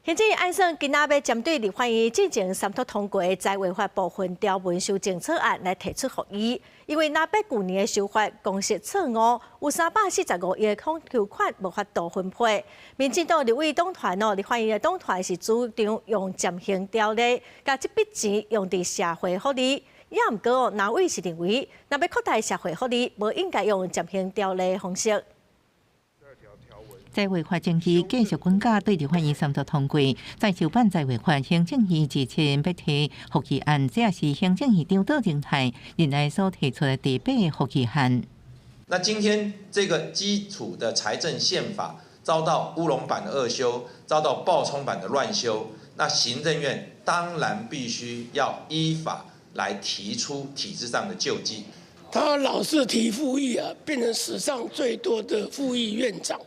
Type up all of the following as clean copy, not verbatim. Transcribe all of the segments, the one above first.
行政院按算今仔欲針對立法院進前三讀通過的財衛法部分條文修正草案來提出覆議，因為若欲舊年的修法公式錯誤，有345億統籌款無法度分配。民進黨立委黨團哦，立法院的黨團是主張用暫行條例，共這筆錢用佇社會福利。也毋過哦，藍委是認為，若欲擴大社會福利，無應該用暫行條例的方式。財衛法爭議繼續滾架，對立法院三讀通過，再修版財衛法，行政院日前欲提覆議案，這也是行政院長杜榮泰任內所提出的第八個覆議案。那今天這個基礎的財政憲法遭到烏龍版的惡修，遭到暴衝版的亂修，那行政院當然必須要依法來提出體制上的救濟。他老是提覆議啊，變成史上最多的覆議院長。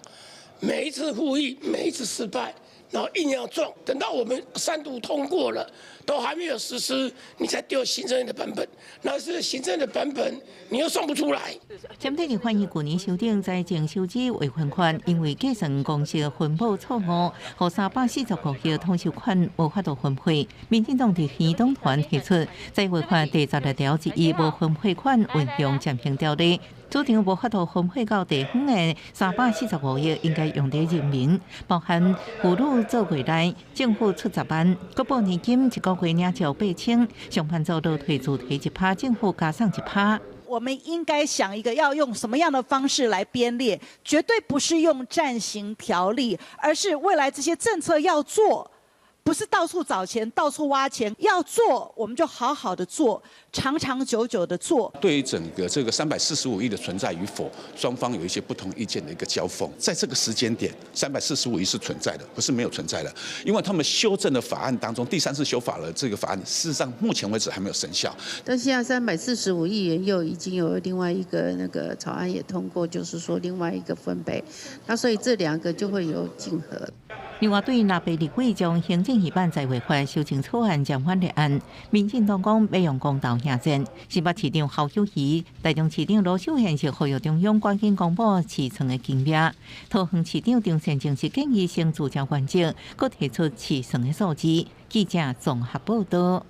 每一次覆議，每一次失敗，然後硬要撞，等到我們三讀通過了，都還沒有實施，你才丟行政院的版本，那是行政的版本，你又算不出來。針對立法院舊年修訂財政收支劃分法，因為計算公式分母錯誤，予345億統籌款無法度分配。民進黨立院黨團提出財衛法第16條之一無分配款運用暫行條例。主張無法度分配到地方的345億，應該用佇人民，包含婦女做月內政府出10萬，國保年金一個月領少8000，上班族勞退自提1趴，政府加送1趴。我們應該想一個要用什麼樣的方式來編列，絕對不是用暫行條例，而是未來這些政策要做。不是到處找錢、到處挖錢，要做我們就好好的做，長長久久的做。對於整個這個345億的存在與否，雙方有一些不同意見的一個交鋒。在這個時間點，三百四十五億是存在的，不是沒有存在的。因為他們修正的法案當中，第三次修法了這個法案，事實上目前為止還沒有生效。但現在345億元又已經有另外一個那個草案也通過，就是說另外一個分配，那所以這兩個就會有競合。另外，對藍白立委將行政院版財衛法修正草案暫緩立案，民進黨講欲用公投迎戰。新北市長侯友宜、台中市長盧秀燕是呼籲中央趕緊公布試算的金額。桃園市長張善政是建議先聚焦原則，閣提出試算的數字。記者綜合報道。